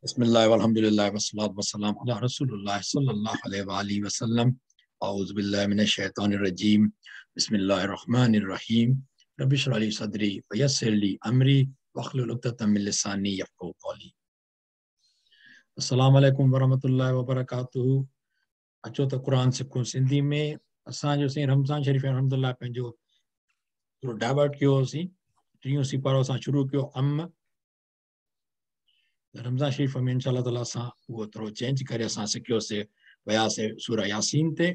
बिस्मिल्लाह वल्हम्दुलिल्लाह वस्सलातु वस्सलाम अला रसूलिल्लाह सल्लल्लाहु अलैहि व वसल्लम। औज़ु बिल्लाहि मिनश शैतानिर रजीम। बिस्मिल्लाहिर रहमानिर रहीम। रब्बि इश्रह ली सदरी व यस्सिर ली अमरी वहलुल उक़दतम मिन लिसानी यफ़क़हू क़ौली। अस्सलामु अलैकुम वरहमतुल्लाहि वबरकातुहू। अचो त क़ुरान सिखूं सिंधी में। असांजो साईं रमज़ान शरीफ़ अल्हम्दुलिल्लाह पंहिंजो थोरो डाइवर्ट कयो हुओसीं। टीहों सिपारो असां शुरू कयो अम रमज़ान शरीफ़ में इंशाअल्लाह ताला असां उहो थोरो चेंज करे असां सिखियोसीं वियासीं सूरह यासीन ते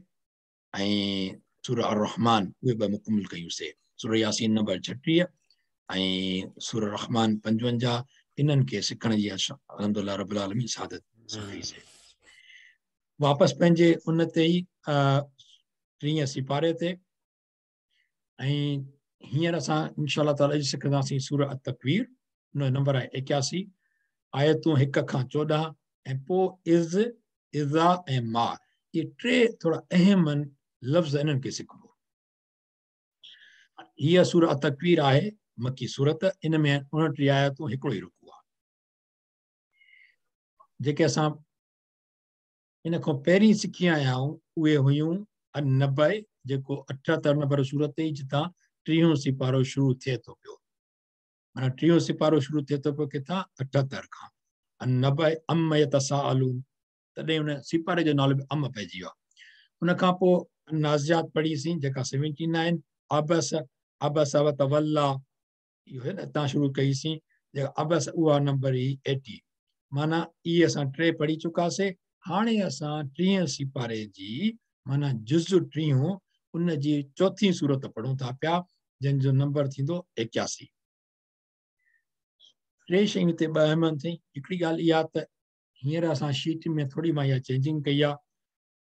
ऐं सूरह अर-रहमान, उहे ॿ मुकमल कयूंसीं। सूरह यासीन नंबर 36 ऐं सूरह रहमान 55। इन्हनि खे सिखण जी अल्हम्दुलिल्लाह रब्बुल आलमीन सादत कईसीं। वापसि पंहिंजे उन ते ई 30 सिपारे ते ऐं हींअर असां इंशाअल्लाह ताला अॼु सिखंदासीं सूरह अत-तकवीर। उन जो नंबर आहे 81, आयतूं 1 खां 14 ऐं पोइ is, इज़ा ऐं मा, इहे टे थोरा अहम आहिनि लफ़्ज़, इन्हनि खे सिखबो। हीअ सूरह अत-तकवीर आहे मक्की सूरत। इन में 29 आयतूं, हिकिड़ो ई रुकू आहे। जेके असां इन खां पहिरीं सिखी आया आहियूं उहे हुयूं अन-नबई, जेको 78 नंबर सूरत ई, जितां 30 सिपारो शुरू थिए थो पियो। माना 30 सिपारो शुरू थिए थो पियो किथां? 78 खां। अन-नबई अम यतसाअलून, तॾहिं उन सिपारे जो नालो बि अम पइजी वियो आहे। उन खां पोइ नाज़ियात पढ़ीसीं जेका 79, अबस, अबस व तवल्ला, इहो आहे न, हितां शुरू कईसीं। जेका अबस उहा नंबर ई 80। माना इहे असां टे पढ़ी चुकासीं। हाणे असां 30 सिपारे जी माना जुज़ 30 उन जी चौथी सूरत पढ़ूं था पिया, जंहिंजो नंबर थींदो 81। टे शयूं हिते ॿ अहम आहिनि। हिकिड़ी ॻाल्हि इहा त हींअर असां शीट में थोरी मां इहा चेंजिंग कई आहे,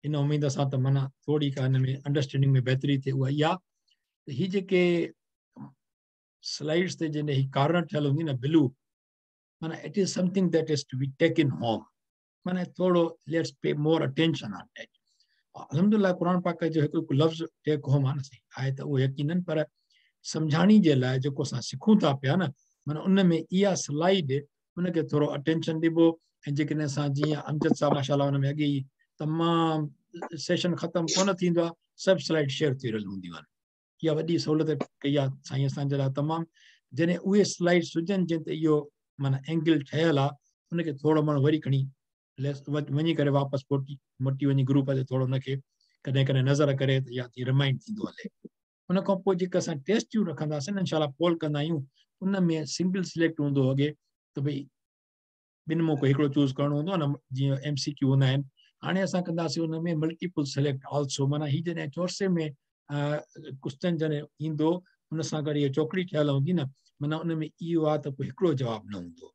इन उमेद सां त माना थोरी का हिन में अंडरस्टैंडिंग में बहितरी थिए। उहा इहा त ही जेके स्लाइड्स ते जॾहिं ही कॉर्नर ठहियल हूंदी न ब्लू, माना it is something that is to be taken home, माना थोरो let's pay more attention on that. अल्हम्दुलिल्लाह क़ुरान पाक जो हिकु हिकु लफ़्ज़ टेक होम आहे न सही आहे त उहो यकीनन, पर सम्झाणी जे लाइ जेको असां सिखूं था पिया न, माना उन में इहा स्लाइड उनखे थोरो अटेंशन ॾिबो। ऐं जेकॾहिं असां जीअं अमजद साहिबु माशाअल्लाह हुन में अॻे ई तमामु सेशन ख़तमु कोन थींदो आहे, सभु स्लाइड शेयर थी रहियल हूंदियूं आहिनि। इहा वॾी सहूलियत कई आहे साईं असांजे लाइ तमामु। जॾहिं उहे स्लाइड्स हुजनि जंहिं ते इहो माना एंगल ठहियल आहे, उनखे थोरो माण्हू वरी खणी वञी करे वापसि मोटी वञी ग्रुप ते थोरो हुनखे कॾहिं कॾहिं नज़र करे त या रिमाइंड थींदो हले। उन खां पोइ जेका असां टेस्टियूं रखंदासीं न इंशाअल्लाह पोल कंदा आहियूं, उन में सिंगल सिलेक्ट हूंदो अॻे त भई ॿिनि मां कोई हिकिड़ो चूज़ करिणो हूंदो आहे न, जीअं MCQ हूंदा आहिनि। हाणे असां कंदासीं उन में मल्टीपल सिलेक्ट आल्सो, माना हीअ जॾहिं चौरसे में क्वेश्चन जॾहिं ईंदो उन सां गॾु इहा चौकड़ी ठहियल हूंदी न, माना उन में इहो आहे त पोइ हिकिड़ो जवाबु न हूंदो,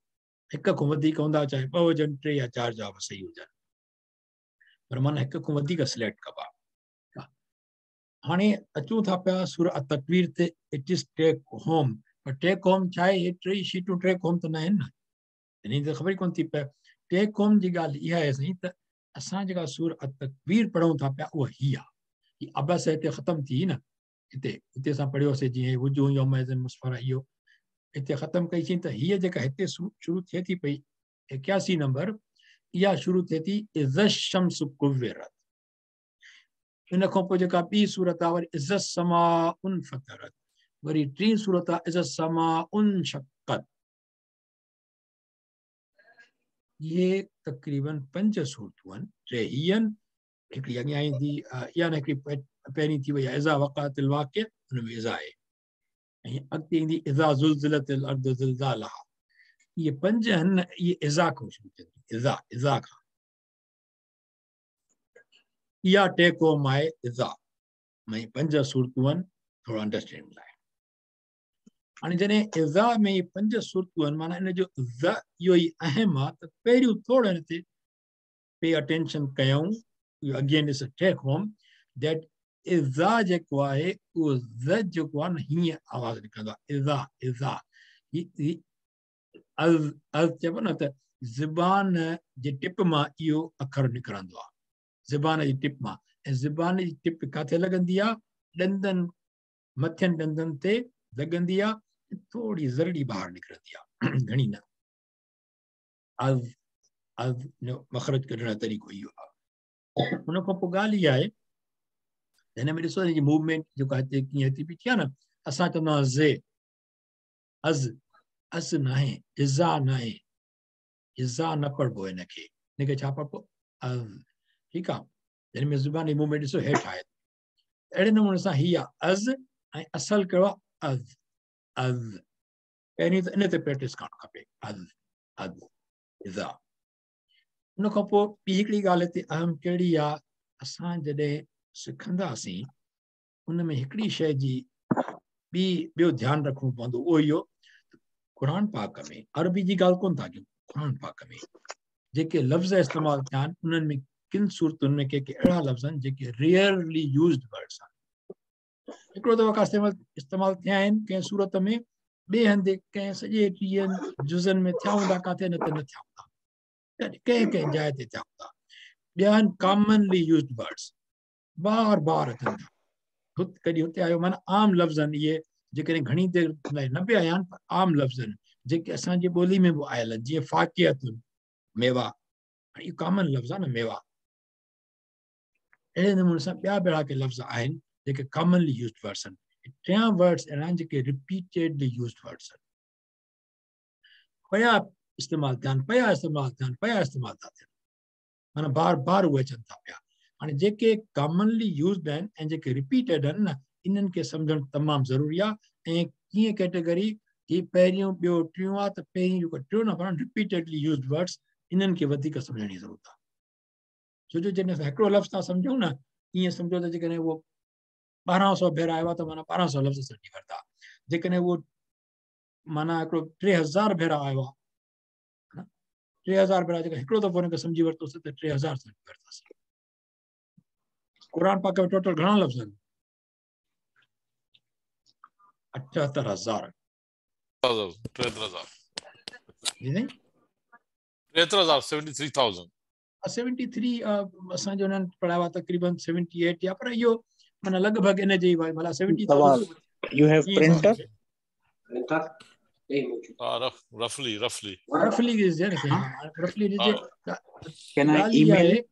हिक खां वधीक हूंदा, चाहे ॿ हुजनि, टे या 4 जवाब सही हुजनि, पर माना हिक खां वधीक सिलेक्ट कबा। हाणे अचूं था पिया सूरह अत-तकवीर ते। It is take home, पर टेक होम छा आहे? इहे टेई शीटूं टेक होम त न आहिनि न, इन त ख़बर ई कोन थी पए। टेक होम जी ॻाल्हि इहा आहे साईं त असां जेका सूरह अत-तकवीर पढ़ूं था पिया उहा हीअ आहे। हीअ अबस हिते ख़तमु थी न, हिते हिते असां पढ़ियोसीं जीअं वुजूह यौमइज़िन मुस्फरा, इहो हिते ख़तमु कईसीं। त हीअ जेका हिते शुरू थिए थी पई 81 नंबर, इहा शुरू थिए थी इज़ा शम्सु कुव्विरत। इन खां पोइ जेका ॿी सूरत आहे वरी इज़ा समाउन फतरत, वरी टीं सूरत आहे इज़ा समाउन शक्कत। इहे तक़रीबन 5 सूरतूं आहिनि, टे हीअ आहिनि, हिकिड़ी अॻियां ईंदी इहा न हिकिड़ी पहिरीं थी वई आहे इज़ा वक़अतिल वाक़िआ, हुन में इज़ा आहे, ऐं अॻिते ईंदी इज़ा ज़ुलज़िलतिल अर्दु ज़िलज़ालहा। इहे 5 आहिनि, इहे इज़ा खां शुरू थियनि थियूं, इज़ा, इज़ा खां। इहा टेक होम आहे इज़ा, माना 5 सूरतूं आहिनि, थोरो अंडरस्टैंडिंग लाइ। हाणे जॾहिं इज़ा में इहे 5 सूरतूं आहिनि, माना इन जो ज़ इहो ई अहम आहे त पहिरियों थोरो हिन ते पे अटेंशन कयूं। इहो again is a take home that इज़ा जेको आहे उहो ज़ जेको आहे न, हीअं आवाज़ निकिरंदो आहे इज़ा, इज़ा। अज़, अज़ चइबो न त ज़बान जे टिप मां इहो अखर निकिरंदो आहे, ज़बान जी टिप मां। ऐं ज़बान जी टिप किथे लॻंदी आहे? ॾंदनि, मथियनि ॾंदनि ते लॻंदी आहे, थोरी ज़रड़ी ॿाहिरि निकिरंदी आहे, घणी न। अज़, अज़ मख़रज कढण जो तरीक़ो इहो आहे। उन खां पोइ ॻाल्हि इहा आहे हिन में ॾिसो हिन जी मूवमेंट जेका हिते कीअं थी बीठी आहे न, असां चवंदा आहियूं ज़े, अज़, अज़ नाहे, इज़ा नाहे, इज़ा न पढ़िबो हिनखे, हिनखे छा पढ़िबो? अज़। ठीकु आहे, हिन में ज़ुबान जी मूवमेंट ॾिसो हेठि आहे। अहिड़े नमूने सां हीअ आहे अज़ ऐं असुलु कहिड़ो आहे? अज़, अज़। पहिरीं त इन ते प्रैक्टिस करणु खपे, अज़, अज़, इज़ा। उन खां पोइ ॿी हिकिड़ी ॻाल्हि हिते अहम कहिड़ी आहे, असां जॾहिं सिखंदासीं उन में हिकिड़ी शइ जी ॿी ॿियो ध्यानु रखिणो पवंदो, उहो इहो क़ुर पाक में अरबी जी ॻाल्हि कोन था कयूं, क़ुर पाक में जेके लफ़्ज़ इस्तेमालु थिया आहिनि उन्हनि में किन सूरतुनि में के के अहिड़ा लफ़्ज़ आहिनि जेके रेयरली यूज़्ड वर्ड्स आहिनि। हिकिड़ो दफ़ो खां इस्तेमालु थिया आहिनि कंहिं सूरत में, ॿिए हंधि कंहिं सॼे 30 जुज़नि में थिया हूंदा किथे, न त न थिया हूंदा, कंहिं कंहिं जाइ ते थिया हूंदा। ॿिया आहिनि कॉमनली यूज़्ड वर्ड्स, बार बार अचनि था, कॾहिं हुते आयो, माना आम लफ़्ज़ आहिनि इहे, जेकॾहिं घणी देरि लाइ न बि आया आहिनि पर आम लफ़्ज़ आहिनि जेके असांजी ॿोली में बि आयल आहिनि, जीअं फ़ाकियतुन, मेवा, इहो कॉमन लफ़्ज़ आहे न मेवा। अहिड़े नमूने सां ॿिया बि अहिड़ा के लफ़्ज़ आहिनि जेके कॉमनली यूज़्ड वर्ड्स आहिनि। टियां वर्ड्स अहिड़ा आहिनि जेके रिपीटेडली यूज़्ड वर्ड्स आहिनि, पया इस्तेमालु थिया आहिनि, पया इस्तेमालु थिया आहिनि, पया इस्तेमालु था थियनि, माना बार बार उहे अचनि था पिया। हाणे जेके कॉमनली यूज़्ड आहिनि ऐं जेके रिपीटेड आहिनि न, इन्हनि खे सम्झणु तमामु ज़रूरी आहे। ऐं कीअं कैटेगरी, हीअ पहिरियों ॿियो टियों आहे, त पहिरीं जेको टियों न पर रिपीटेडली यूज़्ड वर्ड्स, इन्हनि खे वधीक सम्झण जी ज़रूरत आहे। छो जो जॾहिं असां हिकिड़ो लफ़्ज़ था सम्झूं न, ईअं सम्झो त जेकॾहिं उहो 1200 भेरा आयो आहे त माना 1200 लफ़्ज़ सम्झी वरिता, जेकॾहिं उहो माना हिकिड़ो 3000 भेरा आयो आहे, 3000 भेरा जेकॾहिं हिकिड़ो दफ़ो हुनखे सम्झी वरितोसीं त 3000 सम्झी वरितासीं। क़ुर पाक में टोटल घणा लफ़्ज़ आहिनि? 78,000। 73,000। जी साईं? 73,000, 73,000। 73 असांजो हुननि पढ़ायो आहे तक़रीबन 78 या, पर इहो माना लॻभॻि इन जे ई भला 70,000। You have printer? Roughly, roughly. Roughly is roughly is. Can I email?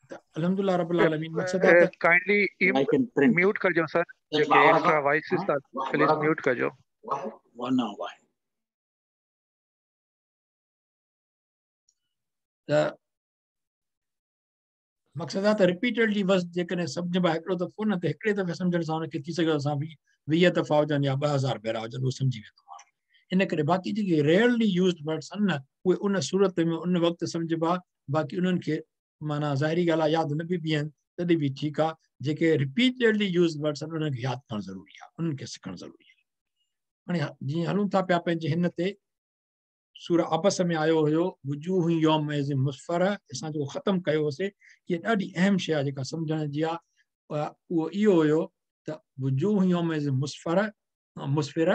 अल्हम्दुलिल्लाह रब्बिल आलमीन। मक़सद आहे त काइंडली म्यूट कजो सर, जेके एक्स्ट्रा वॉइसेस था प्लीज म्यूट कजो। 1 hour त मक़सदु आहे त रिपीटेडली बसि जेकॾहिं सम्झिबो आहे हिकिड़ो दफ़ो न, त हिकिड़े दफ़े सम्झण सां हुनखे थी सघे असां बि 20 दफ़ा हुजनि या 2000 भेरा हुजनि, उहो सम्झी वेंदो माण्हू। इन करे बाक़ी जेके रेयरली यूज़्ड वर्ड्स आहिनि न, उहे उन सूरत में उन वक़्तु सम्झिबा, बाक़ी उन्हनि खे माना ज़ाहिरी ॻाल्हि आहे यादि न बि बीहनि तॾहिं बि ठीकु आहे। जेके रिपीटेडली यूज़ वर्ड्स आहिनि उन्हनि खे यादि करणु ज़रूरी आहे, उन्हनि खे सिखणु ज़रूरी आहे। हाणे जीअं हलूं था पिया पंहिंजे हिन ते, सूरह अबस में आयो हुयो वुजूह यौम मुस्फर, असां जेको ख़तमु कयो हुउसीं, इहा ॾाढी अहम शइ आहे जेका सम्झण जी आहे। उहो इहो हुयो त वुजूह यौम मुस्फर मुस्फिर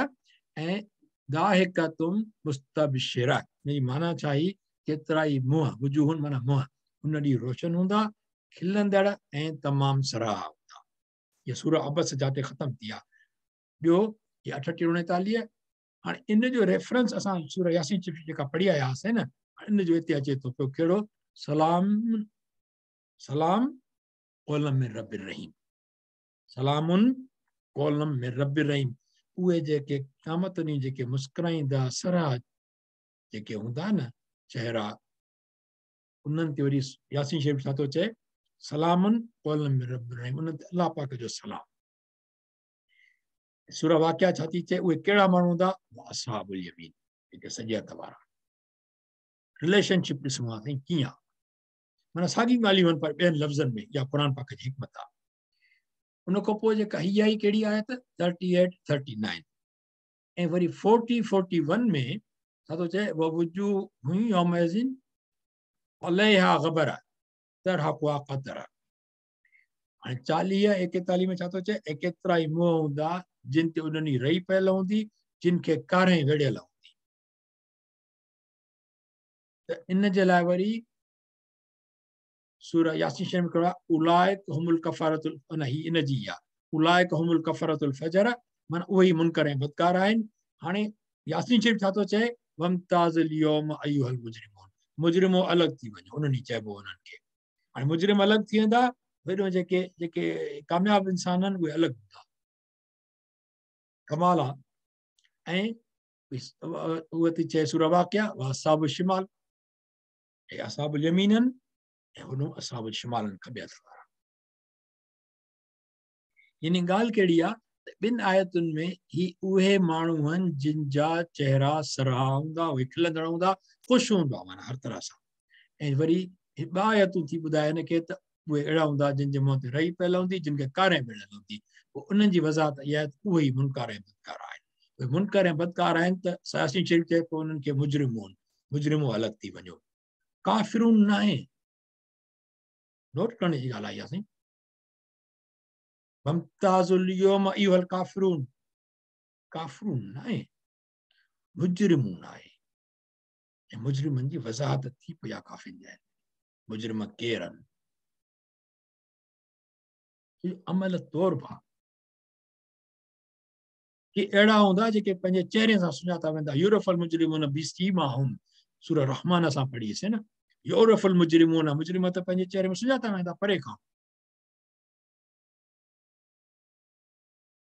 ऐं दाहिकतुम मुस्तबशिरा, हिन जी माना छा हुई? केतिरा ई मुंहं, वुजूहुन माना मुंहं, उन ॾींहुं रोशन हूंदा, खिलंदड़ ऐं तमामु सराहा हूंदा। इहा सूरह अबस जाते ख़तमु थी आहे। ॿियो इहा 38 39। हाणे इन जो रेफरेंस असां सूरह यासीन शरीफ़ जेका पढ़ी आया हुआसीं न, इन जो हिते अचे थो पियो कहिड़ो? सलाम सलाम क़ौलम मिन रब्बिर रहीम, सलामुन क़ौलम मिन रब्बिर रहीम। उहे जेके क़यामत ॾींहुं जेके मुस्कुराईंदा सराहा जेके हूंदा न चेहरा, उन्हनि ते वरी यासीन शरीफ़ छा थो चए? सलामुन क़ौलम मिन रब्बिर रहीम, उन्हनि ते अलाह पाक जो सलाम। सूरह वाक़िया छा थी चए? उहे कहिड़ा माण्हू हूंदा? अस्हाबुल यमीन, जेके सॼे हथ वारा। रिलेशनशिप ॾिसणो आहे साईं कीअं आहे, माना साॻी ॻाल्हियूं आहिनि पर ॿियनि लफ़्ज़नि में, या क़ुर पाक जी हिकमत आहे। उन खां पोइ जेका हीअ आई कहिड़ी आयत? 38 39 ऐं वरी 40 41 में छा थो चए? ववुजूहुन यौमइज़िन अलैहा ग़बरा तरहक़ुहा क़तरा। हाणे 40 41 में छा थो चए? ऐं केतिरा ई मुंहं हूंदा जिन ते उन्हनि रही पयल हूंदी, जिन खे कारे वेड़ियल हूंदी। त इन जे लाइ वरी सूरह यासीन शरीफ़ में उलाइक हुमुल कफ़ारतुल, ही इन जी आहे, उलाइक हुमुल कफ़ारतुल फजर, माना उहे ई मुनकर ऐं बदकार आहिनि। हाणे यासीन शरीफ़ छा थो चए? वमताज़िल यौम अय्युहल मुजरिमून, मुजरिमो अलॻि थी वञो, उन्हनि चइबो उन्हनि खे। हाणे मुजरिम अलॻि थी वेंदा, वॾो जेके जेके कामयाबु इंसान आहिनि उहे अलॻि हूंदा। कमाल आहे। ऐं उहा थी चए सूरा वाक़िया, असाब शिमाल, ऐं असाब यमीन आहिनि ऐं हुन असाब शिमाल आहिनि, खॿे हथ वारा। यानी ॻाल्हि कहिड़ी आहे त ॿिनि आयतुनि में ही उहे माण्हू आहिनि जिन जा चेहरा सरहा हूंदा, उहे खिलंदड़ हूंदा, ख़ुशि हूंदा, माना हर तरह सां। ऐं वरी ॿ आयतूं थी ॿुधाए हिनखे त उहे अहिड़ा हूंदा जिन जे मुंहं ते रही पियल हूंदी, जिन खे कारे पियल हूंदी। पोइ उन्हनि जी वज़ाहत इहा आहे त उहे ई मुनकार ऐं बदकार आहिनि। उहे मुनकर ऐं बदकार आहिनि त सियासी शरीफ़ चए पियो उन्हनि खे मुजरिमून, मुजरिमो अलॻि थी वञो, काफ़िरून न आहे। नोट करण जी ॻाल्हि आहे इहा साईं। मुमताज़ुल यौम अय्युहल काफ़िरून, काफ़िरून न आहे, मुजरिमून आहे। ऐं मुजरिमनि जी वज़ाहत थी पई आहे काफ़िन जे, मुजरिम केरु आहिनि। अमल तौर बि कि अहिड़ा हूंदा जेके पंहिंजे चेहरे सां सुञाता वेंदा। यूरफल मुजरिमून बिसीमाहुम, सूरह रहमान असां पढ़ीसीं न, यूरफल मुजरिमून, मुजरिम त पंहिंजे चेहरे में सुञाता वेंदा परे खां।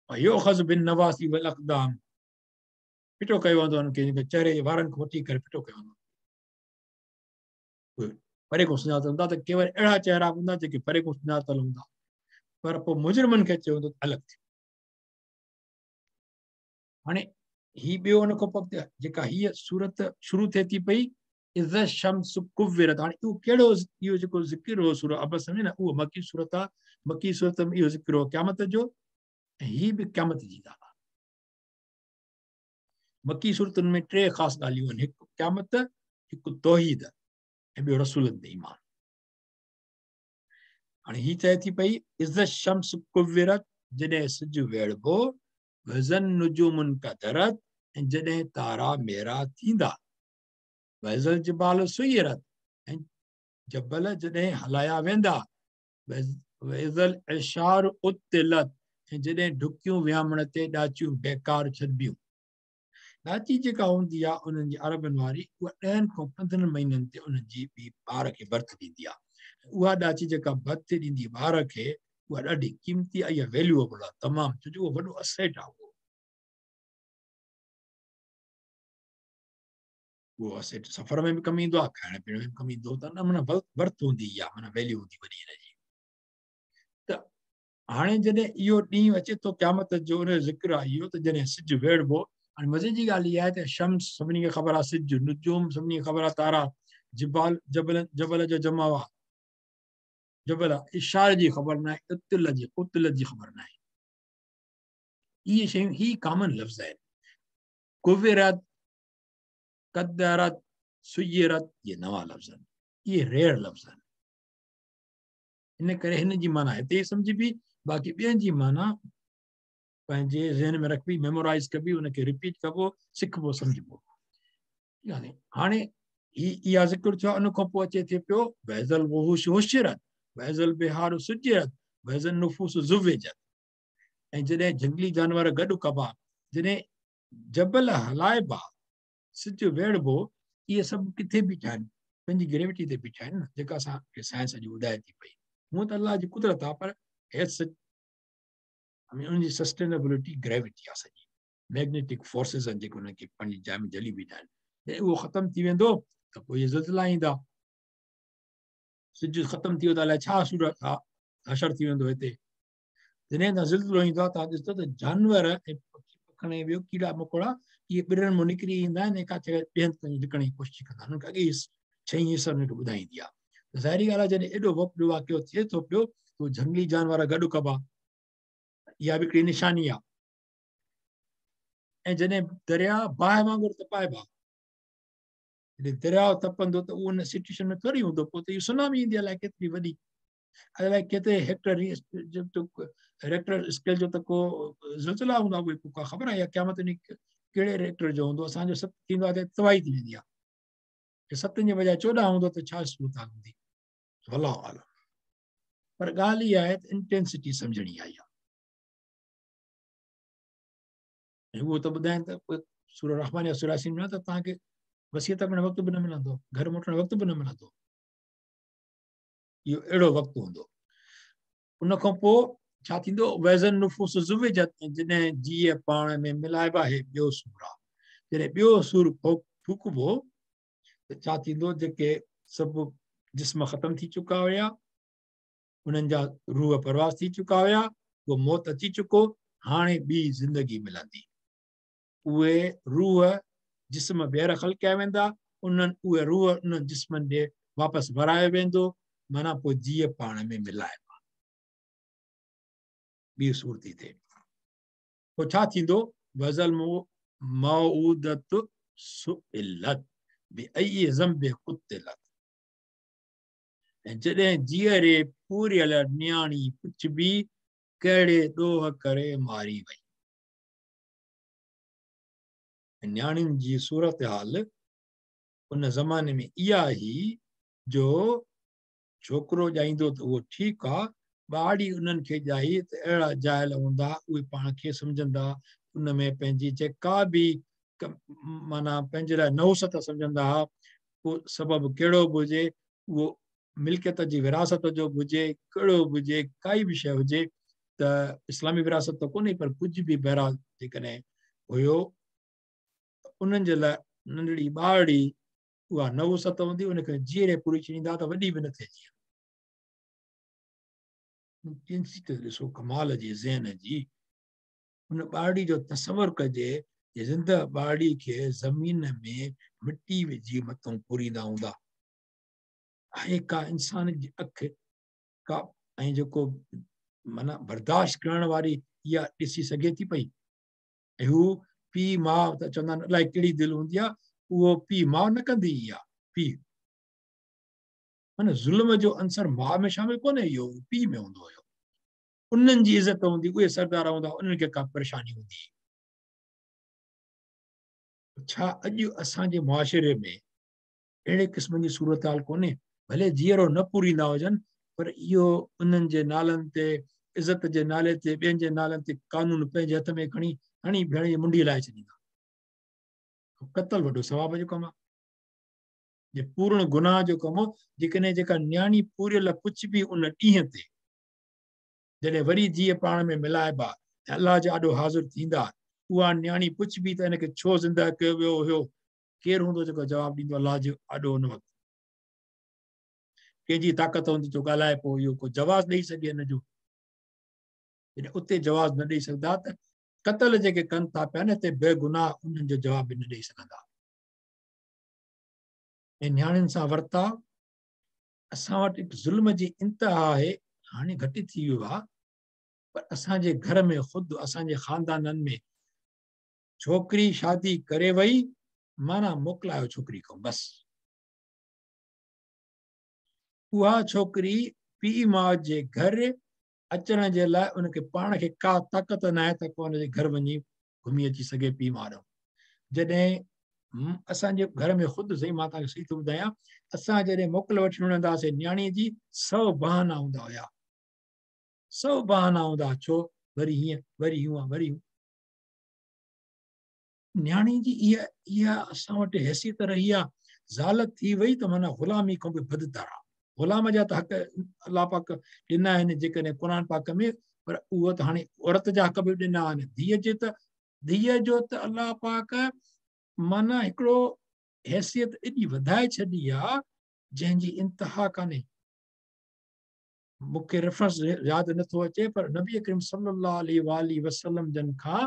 युखज़ बिन नवासी वल अक़दाम, फिटो कयो वेंदो हुननि खे, चेहरे जे वारनि खां वठी करे फिटो कयो वेंदो। परे खां सुञातल हूंदा त के वरी अहिड़ा चेहरा हूंदा जेके परे खां सुञातल हूंदा, पर पोइ मुजरिमनि खे चयो वेंदो अलॻि थियो। हाणे ही ॿियो हुन खां पोइ जेका हीअ सूरत शुरू थिए थी पई, इज़ शम्स कुव्विरत। हाणे इहो कहिड़ो, इहो जेको ज़िक्र हो सूरह अबस में न, उहो मकी सूरत आहे। मकी सूरत में इहो ज़िक्र हो क़यामत जो, ऐं हीअ बि क़यामत जी ॻाल्हि आहे। मकी सूरतुनि में टे ख़ासि ॻाल्हियूं आहिनि, हिकु क़यामत, हिकु तौहीद, ऐं ॿियो रसूलनि ते ईमान। हाणे हीअ चए थी पई is शम्स कुव्विरत, जॾहिं सिज वेड़िबो, वज़न नुजूमुन कदरत, ऐं जॾहिं तारा मेरा थींदा, वज़ल जिबाल सुयरत, ऐं जबल जॾहिं हलाया वेंदा, वज़ल इशार उतिलत, ऐं जॾहिं ढुकियूं वियामण ते ॾाचियूं बेकार छॾिबियूं। ॾाची जेका हूंदी आहे उन्हनि जी अरबनि वारी, उहा 10 खां 15 महीननि ते उन्हनि जी ॿी ॿार खे बर्थ ॾींदी आहे। उहा ॾाची जेका बर्थ ॾींदी ॿार खे, उहा ॾाढी क़ीमती आहे, इहा वैल्यूएबल आहे तमामु, छो जो उहो वॾो असेट आहे। उहो असेट सफ़र में बि कमु ईंदो आहे, खाइण पीअण में बि कमु ईंदो, त न माना वर्थ हूंदी इहा, माना वैल्यू हूंदी वॾी हिन जी। त हाणे जॾहिं इहो ॾींहुं अचे थो क़यामत जो, उन जो ज़िक्र आहे इहो, त जॾहिं सिज वेड़िबो। हाणे मज़े जी ॻाल्हि इहा आहे त शम्स सभिनी खे ख़बर आहे, सिज, नुजूम सभिनी खे ख़बर आहे, तारा, जिबाल, जबल, जबल जो जमाव आहे, जबल इशारे जी ख़बर न आहे, उतिल जी, उतिल जी ख़बर न आहे। इहे शयूं ही कॉमन लफ़्ज़ आहिनि। कुविरत, कदरत, सुयरत, इहे नवां लफ़्ज़ आहिनि, इहे रेयर लफ़्ज़ आहिनि। इन करे हिन जी माना हिते ई सम्झिबी, बाक़ी ॿियनि जी माना पंहिंजे ज़हन में रखबी, मेमोराइज़ कबी, उनखे रिपीट कबो, सिखबो, सम्झिबो। यानी हाणे इहा ज़िक्र थियो। उन खां पोइ अचे थो पियो वैज़ल वहुश हुशिरत, वैज़ल बिहार सुजिरत, वैज़ल नुफूस ज़ुविजत। ऐं जॾहिं जंगली जानवर गॾु कबा, जॾहिं जबल हलाइबा, सिज वेड़िबो, इहे सभु किथे बीठा आहिनि? पंहिंजी ग्रेविटी ते बीठा आहिनि न, जेका असांखे साइंस अॼु ॿुधाए थी पई। हूअं त अलाह जी कुदरत आहे, पर उनजी सस्टेनेबिलिटी ग्रेविटी आहे सॼी, मैग्नेटिक फोर्सिस आहिनि जेके हुनखे पंहिंजी जाइ में जली बीठा आहिनि। जॾहिं उहो ख़तमु थी वेंदो त पोइ इहे ज़िलज़िला ईंदा। सिज ख़तमु थी वियो त अलाए छा सूरत हशर थी वेंदो हिते। जॾहिं तव्हां ज़िलज़िलो ईंदो आहे, तव्हां ॾिसंदो त जानवर ऐं पखी पखण ऐं ॿियो कीड़ा मकोड़ा इहे ॿिरनि मां निकिरी ईंदा आहिनि ऐं किथे ॿिए हंधि ताईं लिकण जी कोशिशि कंदा आहिनि। हुनखे अॻे ई छई हिसा हुनखे ॿुधाईंदी आहे। त ज़ाहिरी ॻाल्हि आहे, जॾहिं एॾो वॾो वाक़ियो थिए थो पियो, त जंगली जानवर गॾु कबा, इहा बि हिकिड़ी निशानी आहे। ऐं जॾहिं दरिया बाहि वांगुरु तपाइबा, जॾहिं दरिया तपंदो त उहो हुन सिचुएशन में थोरी हूंदो, पोइ त इहो सुनामी ईंदी अलाए केतिरी वॾी, अलाए केतिरे हेक्टर रेक्टर स्केल जो त को ज़िलज़िला हूंदा, उहे पोइ का ख़बर आहे या क़यामत कहिड़े रेक्टर जो हूंदो। असांजो सत थींदो आहे त तबाही थी वेंदी आहे, सतनि जे बजाए 14 हूंदो त छा सूरत हूंदी, वल्लाहु आलम। पर ॻाल्हि इहा आहे त इंटेंसिटी सम्झणी आहे इहा। ऐं उहो त ॿुधाइनि त सूरह रहमान या सूरह यासीन में त तव्हांखे वसीयत करण वक़्तु बि न मिलंदो, घर मोटण वक़्तु बि न मिलंदो। इहो अहिड़ो वक़्तु हूंदो। उन खां पोइ छा थींदो? वैज़न नुफूस ज़ुविजत, जॾहिं जीअ पाण में मिलाइबा आहे ॿियो सूर आहे, जॾहिं ॿियो सूर फूकबो त छा थींदो? जेके सभु जिस्म ख़तमु थी चुका हुया, उन्हनि जा रूह परवास थी चुका हुया, उहो मौत अची चुको, हाणे ॿी ज़िंदगी मिलंदी। उहे रूह जिस्म ॿीहर ख़लकिया वेंदा, उन्हनि उहे रूह उन्हनि जिस्मनि ॾे वापसि भरायो वेंदो, माना पोइ जीअ पाण में मिलाइबा, ॿी सूर थी थिए। पोइ छा थींदो? वज़ल मऊदत सुइलत बिअय्यि ज़ंबि क़ुतिलत, ऐं जॾहिं जीअरे पूरियल नियाणी पुछबी कहिड़े ॾोह करे मारी वई। नियाणियुनि जी सूरत हाल उन ज़माने में इहा हुई जो छोकिरो ॼाईंदो त उहो ठीकु आहे, ॿारड़ी उन्हनि खे ॼाई त अहिड़ा जाहिल हूंदा, उहे पाण खे सम्झंदा, उन में पंहिंजी जेका बि माना पंहिंजे लाइ नहुसत सम्झंदा हुआ, पोइ सबबु कहिड़ो बि हुजे, उहो मिल्कियत जी विरासत जो बि हुजे, कहिड़ो बि हुजे, काई बि शइ हुजे, त इस्लामी विरासत त कोन्हे, पर कुझु बि बहरहाल जेकॾहिं हुयो, उन्हनि जे लाइ नंढड़ी ॿारड़ी उहा नहुसत हूंदी, उनखे जीअरे पूरी छॾींदा त वॾी बि न थिए। जीअं त ॾिसो कमाल जी ज़हन जी, उन ॿारड़ी जो तसवुर कजे, ज़िंदा ॿारड़ी खे ज़मीन में मिटी विझी मथां पूरींदा हूंदा। आहे का इंसान जी अखि का ऐं जेको माना बर्दाश्त करण वारी इहा ॾिसी सघे थी पई? ऐं हू पीउ माउ त चवंदा आहिनि अलाए कहिड़ी दिलि हूंदी आहे, उहो पीउ माउ न कंदी इहा पीउ, माना ज़ुल्म जो अंसर माउ में शामिल कोन्हे, इहो पीउ में हूंदो हुयो। उन्हनि जी इज़त हूंदी, उहे सरदार हूंदा, उन्हनि खे का परेशानी हूंदी? छा अॼु असांजे मुआशिरे में अहिड़े क़िस्म जी सूरत हाल कोन्हे? भले जीअरो न पूरींदा हुजनि, पर इहो उन्हनि जे नालनि ते, इज़त जे नाले ते, ॿियनि जे नालनि ते कानून पंहिंजे हथ में खणी हणी भेण जी मुंडी लाहे छॾींदा। क़तल वॾो सवाब जो कमु आहे, जे पूर्ण गुनाह जो कमु। जेकॾहिं जेका नियाणी पूरियल पुछबी उन ॾींहं ते, जॾहिं वरी जीअ पाण में मिलाइबा ऐं अलाह जे आॾो हाज़िर थींदा, उहा नियाणी पुछबी त हिनखे छो ज़िंदा कयो वियो हुयो? केरु हूंदो जेको जवाबु ॾींदो अलाह जे आॾो उन वक़्तु? कंहिंजी ताक़त हूंदी जो ॻाल्हाए पोइ इहो को जवाबु ॾेई सघे हिन जो? जॾहिं उते जवाबु न ॾेई सघंदा त क़तल जेके कनि था पिया न, हिते बेगुनाह उन्हनि जो जवाबु बि न ॾेई सघंदा। ऐं नियाणियुनि सां वर्ताव असां वटि हिकु ज़ुल्म जी इंतिहा आहे, हाणे घटि थी वियो आहे, पर असांजे घर में ख़ुदि असांजे ख़ानदाननि में छोकिरी शादी करे वई, माना मोकिलायो छोकिरी खां, बसि उहा छोकिरी पीउ माउ जे घर अचण जे लाइ उनखे पाण खे का ताक़त न आहे त को हुनजे घर वञी घुमी अची सघे पीउ माउ ॾांहुं। जॾहिं असांजे घर में ख़ुदि सही मां तव्हांखे सही थो ॿुधायां, असां जॾहिं मोकिल वठण वञंदा हुआसीं नियाणीअ जी, 100 बहाना हूंदा हुया, 100 बहाना हूंदा, छो वरी हीअं, वरी हूअं, वरी हूअं। नियाणी जी इहा इहा असां वटि हैसियत रही आहे। ज़ाल थी वई त माना ग़ुलामी खां बि बदतर आहे। ग़ुलाम जा त हक़ अलाह पाक ॾिना आहिनि जेकॾहिं क़ुर पाक में, पर उहो त हाणे औरत जा हक़ बि ॾिना आहिनि। धीअ जे त धीअ जो त अलाह पाक माना हिकिड़ो हैसियत एॾी वधाए छॾी आहे जंहिंजी इंतिहा कान्हे। मूंखे रेफरेंस यादि नथो अचे, पर नबी करीम सल्लल्लाहु अलैहि वसल्लम जन खां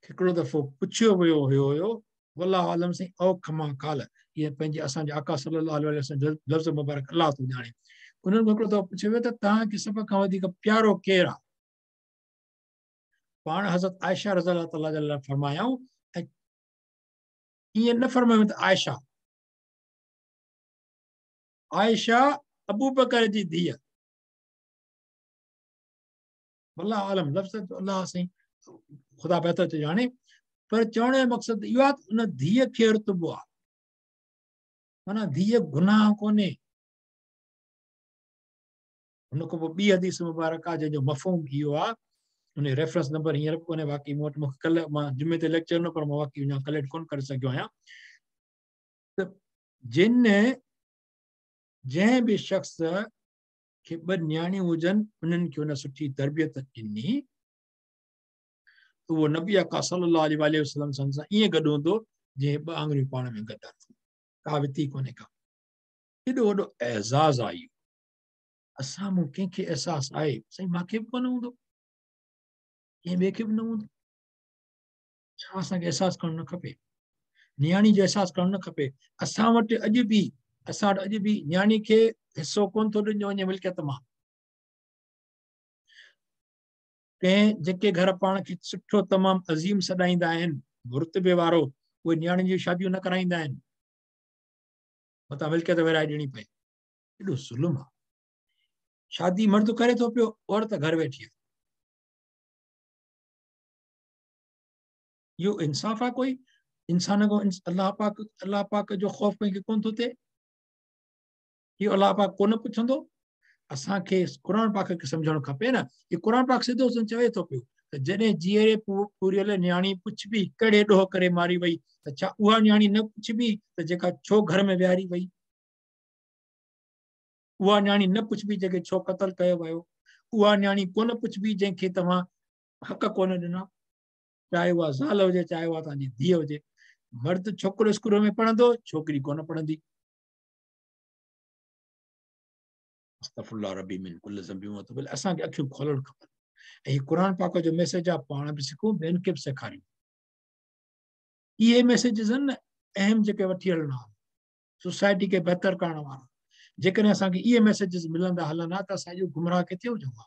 हिकिड़ो दफ़ो पुछियो वियो हुयो, वल्लाहु आलम साईं औ खमा काल, इहे पंहिंजे असांजे आका सल्लल्लाहु अलैहि वसल्लम लफ़्ज़ मुबारक अलाह थो ॼाणे। उन्हनि खां हिकिड़ो दफ़ो पुछियो वियो त तव्हांखे सभ खां वधीक प्यारो केरु आहे? पाण हज़रत आयशा रज़ी अल्लाह तआला जे लाइ फरमायाऊं, ऐं ईअं न फरमायो त आयशा, आयशा अबू बकर जी धीअ, वल्लाहु आलम लफ़्ज़ अलाह साईं ख़ुदा बहितर थो ॼाणे, पर चवण जो मक़सदु इहो आहे त उन धीअ खे रुतबो आहे, माना धीअ गुनाह कोन्हे। हुन खां पोइ ॿी हदीस मुबारक आहे जंहिंजो मफ़हूम इहो आहे, उन रेफरेंस नंबर हींअर बि कोन्हे, बाक़ी मूं वटि मूंखे कल्ह मां जुमे ते लेक्चर ॾिनो, पर मां बाक़ी अञा कलेक्ट कोन करे सघियो आहियां। जिन जंहिं बि शख़्स खे ॿ नियाणियूं हुजनि, उन्हनि खे हुन सुठी तरबियत ॾिनी, उहो नबी आका सल्लल्लाहु अलैहि वसल्लम सां ईअं गॾु हूंदो जीअं ॿ आङुरियूं पाण में गॾु आहिनि, का विथी कोन्हे का। केॾो वॾो एज़ाज़ आहे इहो। असां मां कंहिंखे अहसासु आहे? साईं मूंखे बि कोन हूंदो, कंहिं ॿिए खे बि न हूंदो। छा असांखे अहसासु करणु न खपे? नियाणी जो अहसासु करणु न खपे? असां वटि अॼु बि नियाणी खे हिसो कोन थो ॾिनो वञे मिल्कियत मां। कंहिं जेके घर पाण खे सुठो तमामु अज़ीम सॾाईंदा आहिनि, रुतबे वारो, उहे नियाणियुनि जूं शादियूं न कराईंदा आहिनि, मतां मिल्कियत विराए ॾियणी पए। एॾो ज़ुल्म आहे। शादी मर्द करे थो पियो, औरत घर वेठी आहे। इहो इंसाफ़ आहे कोई? इंसान खां अलाह पाक जो ख़ौफ़ कंहिंखे कोन थो थिए? इहो अलाह पाक कोन पुछंदो? असांखे क़ुर पाक खे सम्झणु खपे न। इहो क़ुर पाक सिधो चवे थो पियो त जॾहिं जीअरे पूरियल नियाणी पुछबी कहिड़े ॾोह करे मारी वई, त छा उहा नियाणी न पुछबी त जेका छो घर में विहारी वई? उहा नियाणी न पुछबी जेके छो क़तल कयो वियो? उहा नियाणी कोन पुछबी जंहिंखे तव्हां हक़ कोन ॾिना, चाहे उहा ज़ाल हुजे चाहे उहा तव्हांजी धीउ हुजे। मर्द छोकिरो स्कूल में पढ़ंदो, छोकिरी कोन पढ़ंदी। अस्तग़फिरुल्लाह रब्बी मिन कुल्लि ज़ंबि व अतूबु इलैह। असांखे अखियूं खोलणु खपनि ऐं हीउ क़ुर पाक जो मैसेज आहे, पाण बि सिखूं, ॿियनि खे बि सेखारियूं। इहे मैसेजिस आहिनि न अहम, जेके वठी हलणा आहिनि सोसाइटी खे बहितर करण वारा। जेकॾहिं असांखे इहे मैसेजिस मिलंदा हलंदा त असां इहो गुमराह किथे हुजूं हा।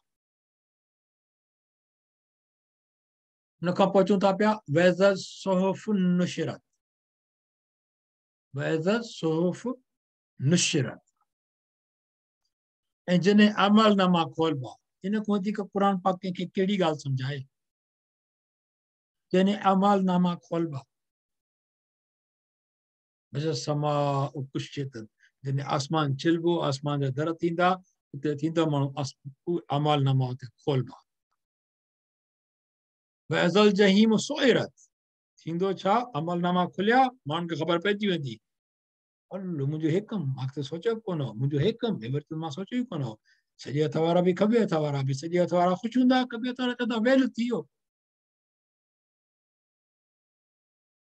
हुन खां पोइ अचूं था पिया वैज़ सुहुफ़ नुशिरत, वैज़ सुहुफ़ नुशिरत। ऐं जॾहिं अमल नामा खोलबा, इन खां वधीक क़ुर पाक कंहिंखे कहिड़ी ॻाल्हि सम्झाए? जॾहिं अमल नामा खोलबा, समा कुशित, जॾहिं आसमान छिलबो, आसमान जा दर थींदा, उते थींदो माण्हू अमल नामा उते खोलबा। वैज़ल जहीम सुइरत, थींदो छा? अमल नामा खुलिया, माण्हुनि खे ख़बर पइजी वेंदी, मुंहिंजो हे कमु, मां त सोचियो बि कोन हो, मुंहिंजो हे कमु, हे वरी त मां सोचियो ई कोन हो। सॼे हथ वारा बि, खॿे हथ वारा बि, सॼे हथ वारा ख़ुशि हूंदा, खॿे हथ वारा चवंदा वेल थी वियो,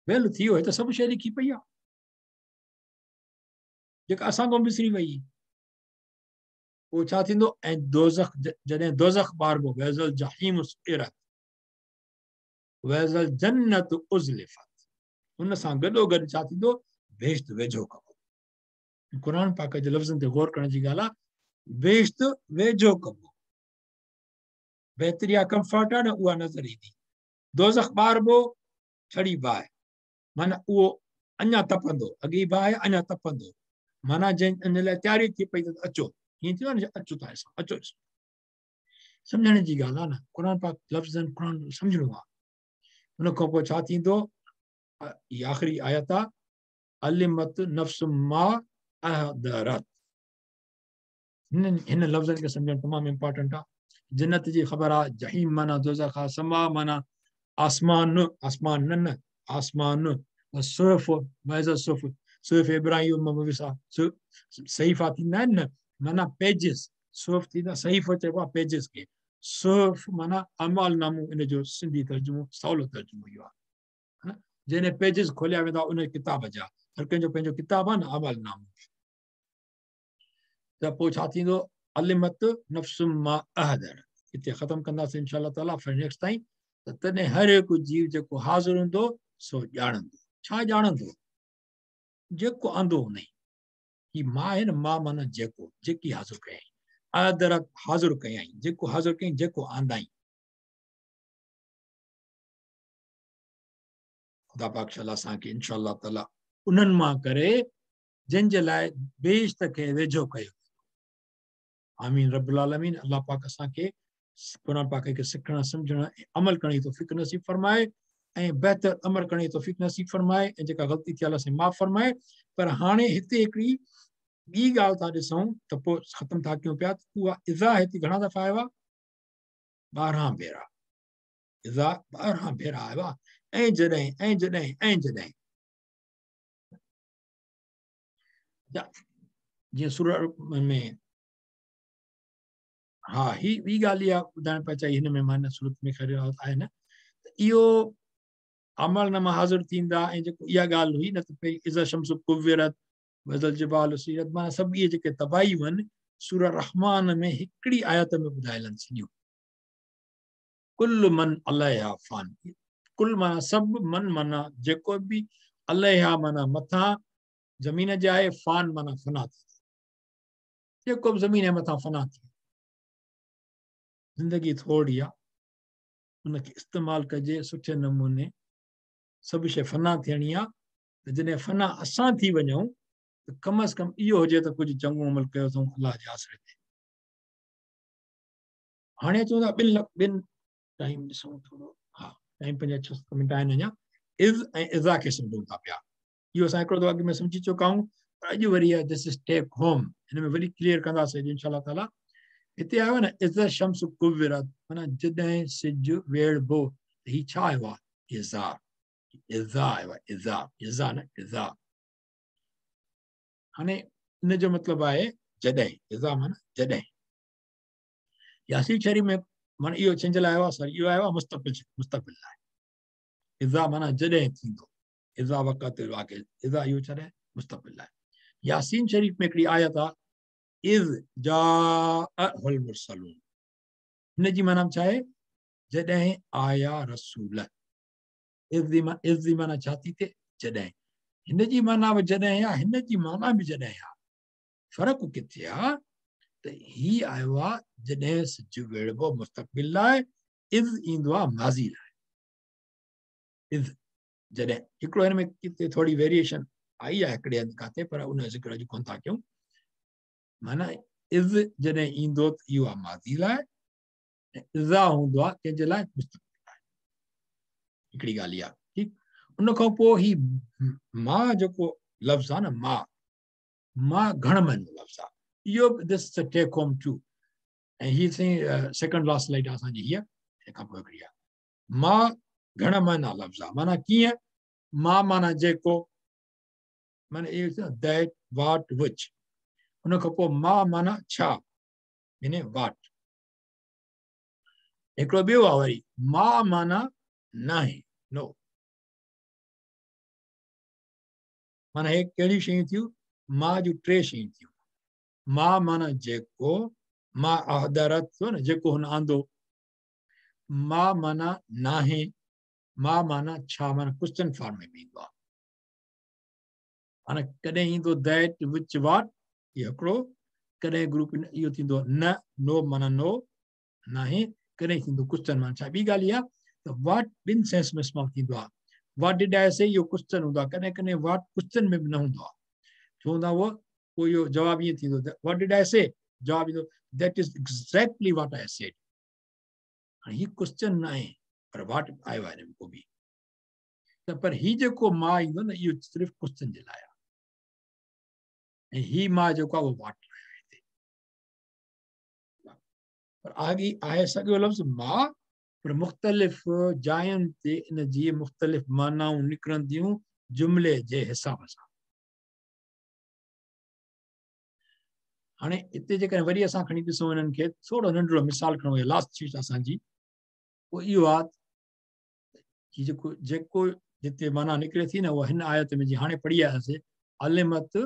वेल थी वियो, हे त सभु शइ लिखी पई आहे जेका असां खां विसरी वई। पोइ छा थींदो? ऐं दोज़ख, जॾहिं दोज़ख ॿारबो, वैज़ल जहीम सुइरत वैज़ल जन्नत उज़लिफ़त, हुन सां गॾोगॾु छा थींदो? बेश्त वेझो कबो। क़ुर पाक जे लफ़्ज़नि ते गौर करण जी ॻाल्हि आहे, बेश्त वेझो कबो, बहितरी आहे, कंफर्ट आहे न, उहा नज़र ईंदी। दोज़ख ॿारबो, छड़ी बाहि, माना उहो अञा तपंदो, अॻे बाहि अञा तपंदो, माना जंहिं इन लाइ तयारी थी पई त अचो, ईअं थियो न, अचो था अचो। सम्झण जी ॻाल्हि आहे न, क़ुर पाक लफ़्ज़नि क़ुर सम्झणो आहे। हुन खां पोइ छा थींदो? इहा आख़िरी आयत आहे, अलिमत नफ़्स मा अहदरत। हिन लफ़्ज़नि खे सम्झणु तमामु इम्पोर्टेंट आहे। जन्नत जी ख़बर आहे, जहीम माना दोज़ख आहे, समा माना आसमान, आसमान न न आसमान, सुहुफ़ वैज़ सुहुफ़, सुहुफ़ इब्राहिम सहीफ़ा थींदा आहिनि न, माना पेजिस, सुहुफ़ थींदा, सहीफ़ो चइबो आहे पेजिस खे, सुहुफ़ माना अमाल नामो, इन जो सिंधी तर्जुमो सवलो तर्जुमो इहो आहे, जॾहिं पेजिस खोलिया वेंदा उन किताब जा, हर कंहिंजो पंहिंजो किताब आहे न अमाल नामो। त पोइ छा थींदो? अलिमत नफ़्स मा अहदर। हिते ख़तमु कंदासीं इंशा ताला फिर नेक्स्ट ताईं। त तॾहिं हर हिकु जीव जेको हाज़िर हूंदो सो ॼाणंदो। छा ॼाणंदो? जेको आंदो हुन ही मां आहे न, मां माना जेको, जेकी हाज़िर कयाईं, अहदरत हाज़िर कयाईं, जेको हाज़िर कयाईं, जेको आंदाईं। ख़ुदा पाक शाला असांखे इंशा ताला उन्हनि मां करे जिन जे लाइ बेश्त खे वेझो कयो। आमीन रब्बुल आलमीन। अलाह पाक असांखे क़ुर पाक खे सिखण, सम्झण ऐं अमल करण जी तौफ़ीक़ नसीब फरमाए ऐं बहितर अमल करण जी तौफ़ीक़ नसीब फरमाए ऐं जेका ग़लती थी अलाह साईं माफ़ फरमाए। पर हाणे हिते हिकिड़ी ॿी ॻाल्हि था ॾिसूं त पोइ ख़तमु था कयूं पिया। उहा इज़ा हिते घणा दफ़ा आयो आहे? 12 भेरा। इज़ा 12 भेरा आयो आहे। ऐं जॾहिं, ऐं जॾहिं, ऐं जॾहिं। जीअं सूरह में हा ही ॿी ॻाल्हि इहा ॿुधाइण पिया चाहिए हिन में माना सूरत में ख़ैर आहे न त इहो अमल नामा हाज़िर थींदा ऐं जेको इहा ॻाल्हि हुई न त पहिरीं इज़ा शम्स कुव्विरत वज़ल जिबाल सुयरत माना सभु इहे जेके तबाही आहिनि सूरह रहमान में हिकिड़ी आयत में ॿुधायल आहिनि सॼियूं। कुल मन अलैहा फ़ान, कुल माना सभु, मन माना जेको बि, अलैहा माना मथां ज़मीन जे आहे, फ़ान माना फना थी, जेको बि ज़मीन जे मथां फना थी। ज़िंदगी थोरी आहे, उनखे इस्तेमालु कजे सुठे नमूने। सभु शइ फना थियणी आहे त जॾहिं फना असां थी वञूं त कम अज़ कम इहो हुजे त कुझु चङो अमल कयो अथऊं अलाह जे आसरे ते। हाणे अचूं था ॿिनि टाइम ॾिसूं थोरो, हा टाइम 5-6 मिंट आहिनि अञा। Is ऐं इज़ा खे सम्झूं था पिया, इहो असां हिकिड़ो दफ़ो अॻु में सम्झी चुका आहियूं, पर अॼु वरी आहे this is take home, हिन में वरी क्लियर कंदासीं अॼु इंशा ताला। हिते आयो न is शम्स कुव्विरत, माना जॾहिं सिज वेड़िबो, त हीउ छा आयो आहे? इज़ा, इज़ा आयो आहे, इज़ा, इज़ा न इज़ा। हाणे इन जो मतिलबु आहे जॾहिं, इज़ा माना जॾहिं। यासीन शरीफ़ में माना इहो छंजल आयो आहे, सॉरी इहो आयो आहे मुस्तक़बिल, मुस्तक़बिल लाइ। इज़ा माना जॾहिं थींदो, इज़ा वक़्त वाक़, इज़ा इहो छा आहे? मुस्तक़बिल लाइ। यासीन शरीफ़ में हिकिड़ी आयत आहे is जाअहुल मुरसलून, हिन जी माना छा आहे? जॾहिं आया रसूल। Is जी माना छा थी थिए? जॾहिं। हिन जी माना बि जॾहिं आहे, हिन जी माना बि जॾहिं आहे। फ़र्क़ु किथे आहे? त हीउ आयो आहे जॾहिं सिज वेड़िबो मुस्तक़बिल लाइ, is ईंदो आहे माज़ी लाइ। Is जॾहिं, हिकिड़ो हिन में किथे थोरी वेरिएशन आई आहे हिकिड़े हंधि किथे, पर उन जो ज़िक्र अॼु कोन था कयूं। माना is जॾहिं ईंदो त इहो आहे माज़ी लाइ, ऐं इज़ा हूंदो आहे कंहिंजे लाइ? मुस्तक़बिल लाइ। हिकिड़ी ॻाल्हि इहा, ठीकु। उन खां पोइ ही मां जेको लफ़्ज़ आहे न, मां, मां घण महीनो लफ़्ज़ आहे, इहो बि this take home to. ऐं हीअ साईं सेकंड लास्ट स्लाइड आहे असांजी हीअ, तंहिंखां पोइ हिकिड़ी आहे। मां घण माना लफ़्ज़ आहे, माना कीअं? मां माना जेको, माना इहो that what which. उन खां पोइ मां माना छा, यानी वाट। हिकिड़ो ॿियो आहे वरी मां माना नाहे, नो। माना हे कहिड़ियूं शयूं थियूं? मां जूं टे शयूं थियूं। मां माना जेको, मां अहदरत थियो न, जेको हुन आंदो। मां माना नाहे, मां माना छा, माना क्वेश्चन फॉर्म में बि ईंदो आहे। माना कॾहिं ईंदो that which वाट, इहो हिकिड़ो। कॾहिं ग्रुप इहो थींदो न, नो माना नो नाहे। कॾहिं थींदो क्वेश्चन माना छा। ॿी ॻाल्हि इहा त वाट ॿिनि सेंस में इस्तेमालु थींदो आहे। What did I से, इहो क्वेश्चन हूंदो आहे। कॾहिं कॾहिं वाट क्वेश्चन में बि न हूंदो आहे, छो हूंदो आहे उहो? पोइ इहो जवाबु ईअं थींदो, what did I से, जवाबु ईंदो that is exactly what I said. हाणे हीउ क्वेश्चन न आहे, पर वाट आयो आहे हिन में को बि। त पर हीउ जेको मां ईंदो न, इहो सिर्फ़ु क्वेश्चन जे लाइ आहे, ऐं हीउ मां जेको आहे उहो वाट लाइ आहे हिते। पर आगे आहे साॻियो लफ़्ज़ मां, पर मुख़्तलिफ़ जायुनि ते इन जी मुख़्तलिफ़ मानाऊं निकिरंदियूं जुमिले जे हिसाब सां। हाणे हिते जेकॾहिं वरी असां खणी ॾिसूं हिननि खे, थोरो नंढड़ो मिसाल खणो, लास्ट चीज़ असांजी उहो इहो आहे कि जेको जेको जिते माना निकिरे थी न, उहा हिन आयत में जीअं हाणे पढ़ी आयासीं, अलिमत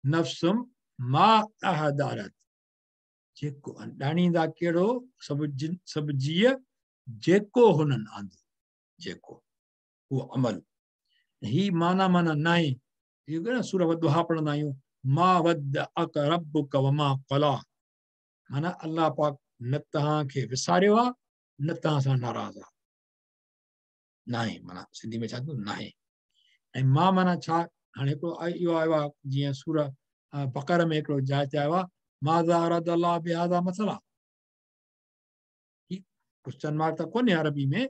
नफ़्सुम मा अहदारत, जेको ॼाणींदा कहिड़ो सभु सभु जीअ, जेको हुननि आंदो, जेको उहो अमल। ही माना माना नाहे, इहो न सूरह वद्दुहा पढ़ंदा आहियूं, मा वद्दअक रब्बुक वमा क़ला, माना अलाह पाक न तव्हांखे विसारियो आहे न तव्हां सां नाराज़ आहे। नाहे माना सिंधी में छा थींदो नाहे। ऐं मां माना छा, हाणे हिकिड़ो इहो आयो आहे जीअं सूरह बकर में हिकिड़ो जाइ ते आयो आहे, माज़ा अराद अल्लाह बिहाज़ा मसला, क्वेश्चन मार्क त कोन्हे अरबी में,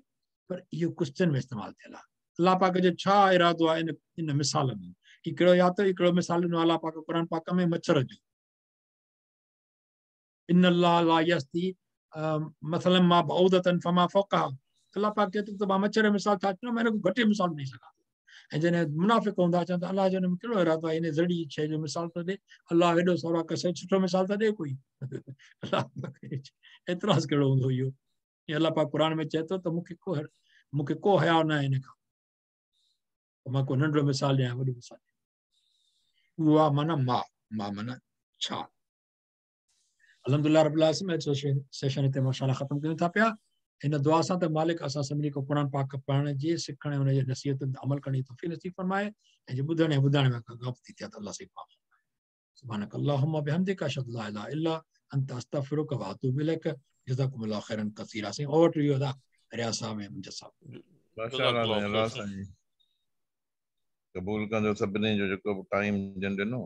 पर इहो क्वेश्चन में इस्तेमालु थियल आहे। अलाह पाक जो छा इरादो आहे इन इन मिसाल में? हिकिड़ो या त हिकिड़ो मिसाल ॾिनो अलाह पाक क़ुर पाक में मच्छर जो, इन अल्लाह ला यस्ती मसलन मा बऊदतन फमा फौक़हा। अलाह पाक चए थो त मां मच्छर जो मिसाल छा ॾिनो, मां हिन खां घटि मिसाल ॾेई सघां थो। ऐं जॾहिं मुनाफ़िक हूंदा चवनि त अलाह जो हिन में कहिड़ो इरादो आहे, हिन ज़री शइ जो मिसाल थो ॾे, अलाह एॾो सारो आहे, सुठो मिसाल त ॾे कोई। एतिराज़ कहिड़ो हूंदो इहो? अलाह पाक क़ुर में चए थो त मूंखे को हया न आहे हिन खां, मां को नंढड़ो मिसाल ॾियाँ, वॾो मिसाल ॾियाँ। उहो आहे माना मां, मां माना छा। अल्हम्दुलिल्लाह रब्बिल आलमीन, सेशन हिते माशाअल्लाह ख़तमु कयूं था पिया। इन दुआ सां त मालिक असां सभिनी खे क़ुर पाक पढ़ण जी, सिखण ऐं हुनजे नसीहतुनि ते अमल करण जी तौफ़ीक़ नसीब फरमाए ऐं जे ॿुधण ऐं ॿुधाइण में का ग़लती थिए त अलाह साईं माफ़ फरमाए। सुब्हानक अल्लाहुम्मा बिहम्दिका अशहदु ला इलाहा इल्ला अंत अस्तग़फिरुका व अतूबु इलैक। जज़ाकुमुल्लाहु ख़ैरन कसीरा। साईं ओवर टू you अदा रियाज़ साहब ऐं अमजद साहब। माशाअल्लाह, अलाह साईं क़बूल कंदो सभिनी जो जेको बि टाइम जन ॾिनो।